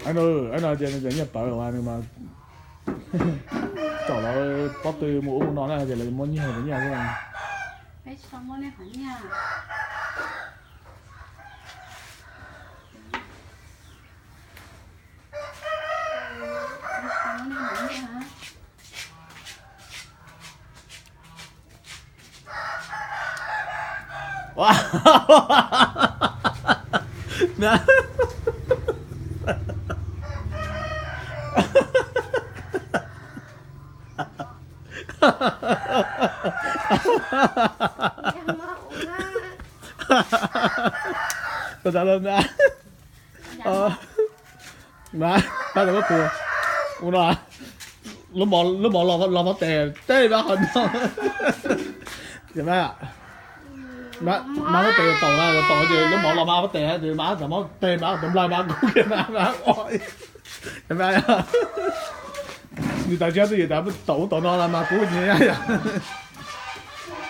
Aib no tias nws cov nyiaj pawv mas nws mas tsom lawv pob tw mus ub mus no na, ces lawv muab nyiaj cov nyiaj xwb. Ua tas lawm na. Mas, mas, ua no, lub mov los pob tes, tej mas qhov no. Mas, mas pob tes taum na, taum ces lub mov los mas pob tes, mas txawm pob tes mas tus nplaig mas kub kiag mas, mas, mas, nws tas tsis yog twj ywm tas taum ub taum no mas kub yog.